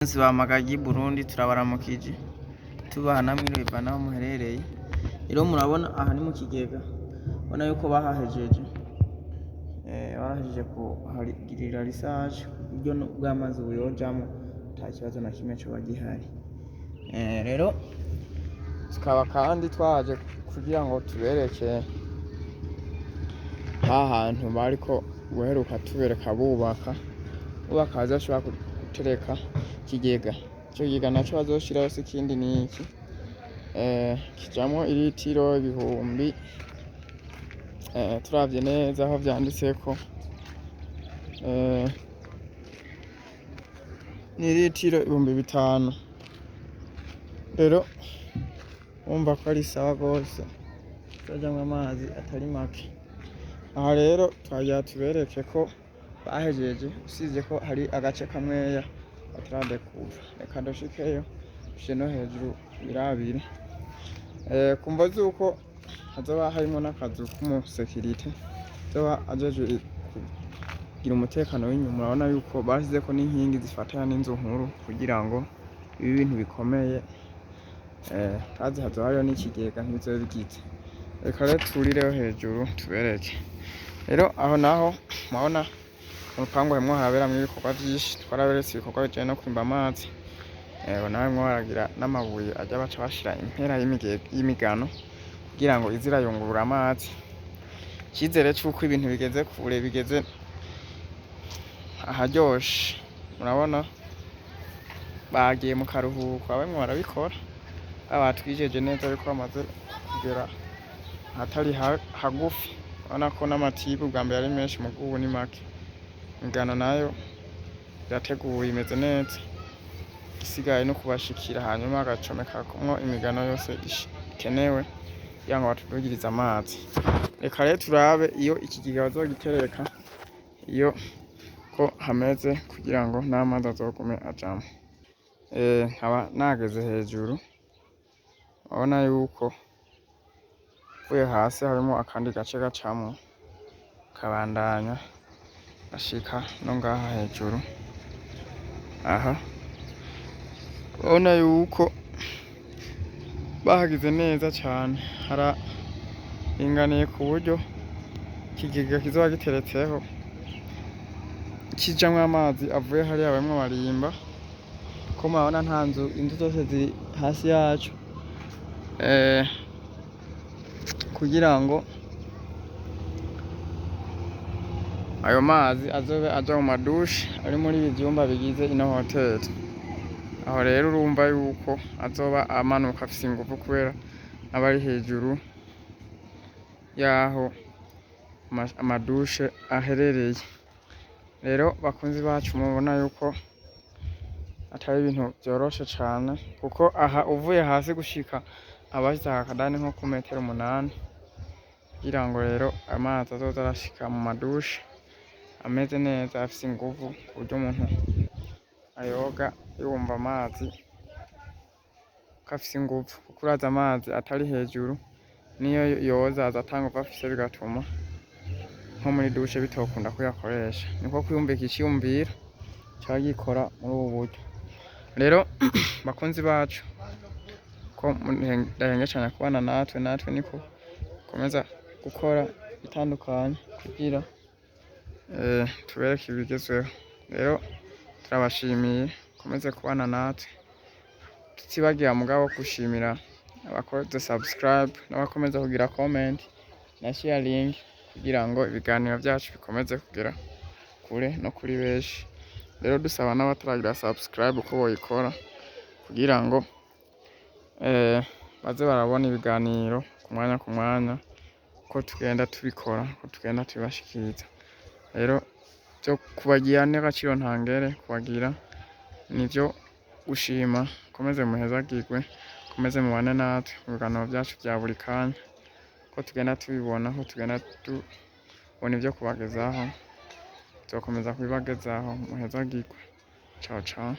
Abakunzi ba Magagi Burundi, turabaramukije, tubaha namwe bivana aho muherereye. Rero murabona aha ni mu kigega, ubona yuko bahahejeje, barahejeje kuhagirira lissage ku buryo bw'amazi buyojamwo ata kibazo na kimwe coba gihari. Rero tukaba kandi twaje kugira ngo tubereke ha hantu bariko guheruka tubereka bubaka, bubaka bazoshobora gutereka ikigega. Ico kigega naco bazoshiraho si ikindi niki, kijamwo iritiro 1000, turavye neza aho vyanditseko, ni iritiro 5000. Rero urumva ko ari sawa gose, hazojamwo amazi atari make. Aha rero twagira tubereke ko bahejeje, usivye ko hari agace kamweya bataradekuva. Reka dushikeyo dushike no hejuru birabire. Ku mvo zuko hazoba harimwo n'akazu k'umusekirite azoba ajejwe kugira umutekano w'inyuma, urabona yuko bashizeko n'inkingi zifatana n'inzu nkuru kugira ngo bibe ibintu bikomeye, kandi hazoba hariho n'ikigega ntibizobe bigize. Reka rero turireho hejuru tubereke. Rero aho naho murabona mu rupangu harimwo haraberamwo ibikorwa vyinshi, twaraberetse ibikorwa bijanye no kwimba amazi, naho harimwo haragira n'amabuye aja baca bashira impera y'imigano kugira ngo ize irayungurura amazi. Icizere c'uko ibintu bigeze kure, bigeze aharyoshe. Murabona bagiye mu karuhuko abarimwo barabikora, batwijeje neza yuko bamaze kugera ahatari hagufi. Urabona ko n'amatibe ubwa mbere ari menshi, muga ubu ni make. Imigano nayo irateguye imeze neza, igisigaye no kubashikira hanyuma bagacomekamwo imigano yose ikenewe kugira ngo batudugirize amazi. Reka rero turabe iyo ikigega bazogitereka iyo ko hameze kugira ngo n'amazi azogume ajamwo. Nkaba nageze hejuru, urabona yuko uvuye hasi harimwo akandi gace gacamwo kabandanya gashika no ngaha hejuru. Aha urabona yuko bahagize neza cane, hararinganiye ku buryo ikigega kizoba giteretseho kijamwo amazi avuye hariya barimwo barimba, ko murabona nta nzu, inzu zose ziri hasi yaco, kugira ngo ayo mazi azobe aja mu madushe ari muri ibi vyumba bigize ino hoteli. Aho rero urumva yuko azoba amanuka afise inguvu kubera aba ari hejuru yaho amadushe aherereye. Rero bakunzi bacu, mubona yuko atari ibintu vyoroshe cane, kuko aha uvuye hasi gushika abashize aka kadani nko ku metero 8, kugira ngo rero amazi azoze arashika mu madushe ameze neza afise inguvu, ku buryo umuntu ayoga yumva amazi ko afise inguvu, kuko urazi amazi atari hejuru niyo yoza aza ata nguvu afise, bigatuma nko muri dushe bitokunda kuyakoresha. Niko kwiyumvika iciyumviro ca gikora muri ubu buryo. Rero bakunzi bacu, ko mudahengeshanya kubana natwe, natwe niko komeza gukora bitandukanye kugira tubereke ibigezweho. Rero turabashimiye, komeze kubana natwe, tutibagira mugabo gushimira abakoze subscribe n'abakomeza kugira comment na sharing kugira ngo ibiganiro vyacu bikomeze kugera kure no kuri benshi. Rero dusaba n'abataragira subscribe ko boyikora kugira ngo baze barabona ibiganiro ku mwanya ku mwanya ko tugenda tubikora, ko tugenda tubibashikiriza. Rero vyo kubagira n'agaciro ntangere kubagira nivyo gushima. Komeze muhezagirwe, komeze mubane natwe mu biganiro vyacu vya buri kanya, ko tugenda tubibona, ko tugenda tubona ivyo kubagezaho, tuzokomeza kubibagezaho. Muhezagirwe, ciao ciao.